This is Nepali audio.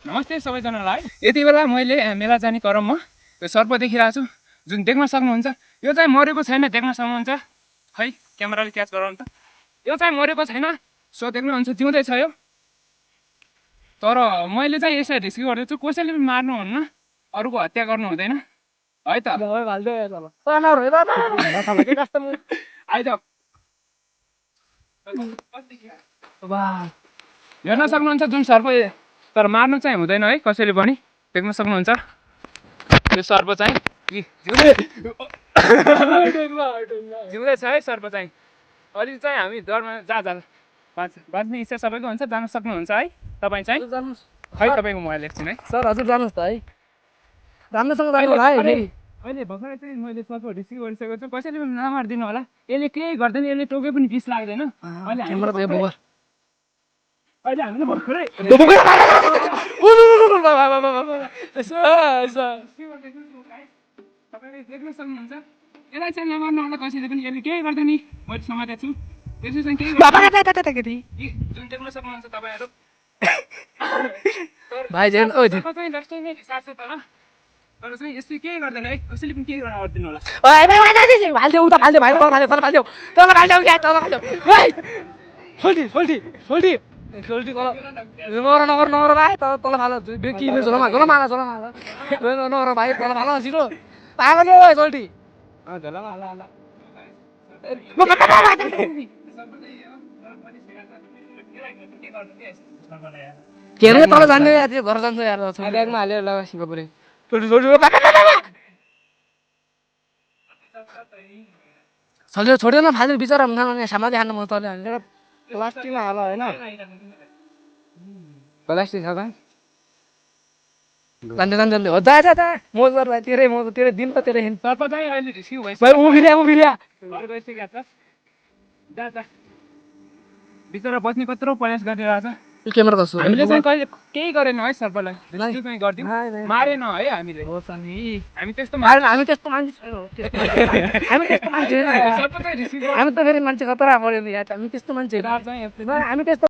नमस्ते सबैजनालाई। यति बेला मैले मेला जाने क्रममा यो सर्प देखिरहेको छु, जुन देख्न सक्नुहुन्छ। यो चाहिँ मरेको छैन, देख्न सक्नुहुन्छ है। क्यामेराले क्याच गराउनु त। यो चाहिँ मरेको छैन, सो देख्नुहुन्छ जिउँदै छ यो। तर मैले चाहिँ यसरी रिस्क गर्दैछु, कसैले पनि मार्नुहुन्न, अरूको हत्या गर्नु हुँदैन है त। आइज हेर्न सक्नुहुन्छ जुन सर्प, तर मार्नु चाहिँ हुँदैन है कसैले पनि। देख्न सक्नुहुन्छ यो सर्प चाहिँ जिउँदै छ है सर्प चाहिँ। अलि चाहिँ हामी डरमा बाँच्ने इच्छा सबैको हुन्छ, जान सक्नुहुन्छ है तपाईँ चाहिँ है। तपाईँको मोबाइल एकछिन है सर, हजुर जानुहोस् त है, राम्रोसँग जानु होला है। अहिले भर्खरै चाहिँ मैले सर्प रिसिभ गरिसकेको छु, कसैले पनि नमारिदिनु होला। यसले केही गर्दैन, यसले टोके पनि विष लाग्दैन। अहिले हामीले भर्खरै तपाईँले देख्न सक्नुहुन्छ। यसलाई चाहिँ नमार्नु होला कसैले पनि, यसले केही गर्दैन। मैले समातेको छु, यसले चाहिँ केही जुन देख्न सक्नुहुन्छ तपाईँहरू। भाइ जेन ओ चाहिँ जस्तै नै सार्छ तर चाहिँ यसले केही गर्दैन है, कसैले पनि केही गर्न आउँदैन होला। फाल्थ्यो उता फाल्थ्यो भाइ, तल फाल्थ्यो तल फाल्थ्यो नगर भाइ, तल फाल कि झोलामा नगर भाइ, तल फाल छिटो पागल हो सोल्टी। के अरे तल जान्छु यार, त्यो घर जान्छु यार, ब्यागमा हालेर लगा सिको परे। छोड्यो न फाल्यो बिचरा सामाज खानु म तल हालेर प्लास्टिकमा हाल होइन, प्लास्टिक छ त जान्दै हो। जा मोज गर भाइ, तेरै दिन त तेरै हिँड। सर्प चाहिँ अहिले रिस्क्यु भइसक्यो भाइ उभिरिया बिचरा बच्ने कत्रो प्रयास गरिरहेको छ। क्यामेरा कसो हामीले चाहिँ कहिले केही गरेन है सर्पलाई, रिस्क्यु चाहिँ गरिदिउँ, मारेन है हामीले। हामी त्यस्तो हामी त्यस्तो मान्छे हामी त फेरि मान्छे खतरा पऱ्यो नि यार, हामी त्यस्तो मान्छे हामी त्यस्तो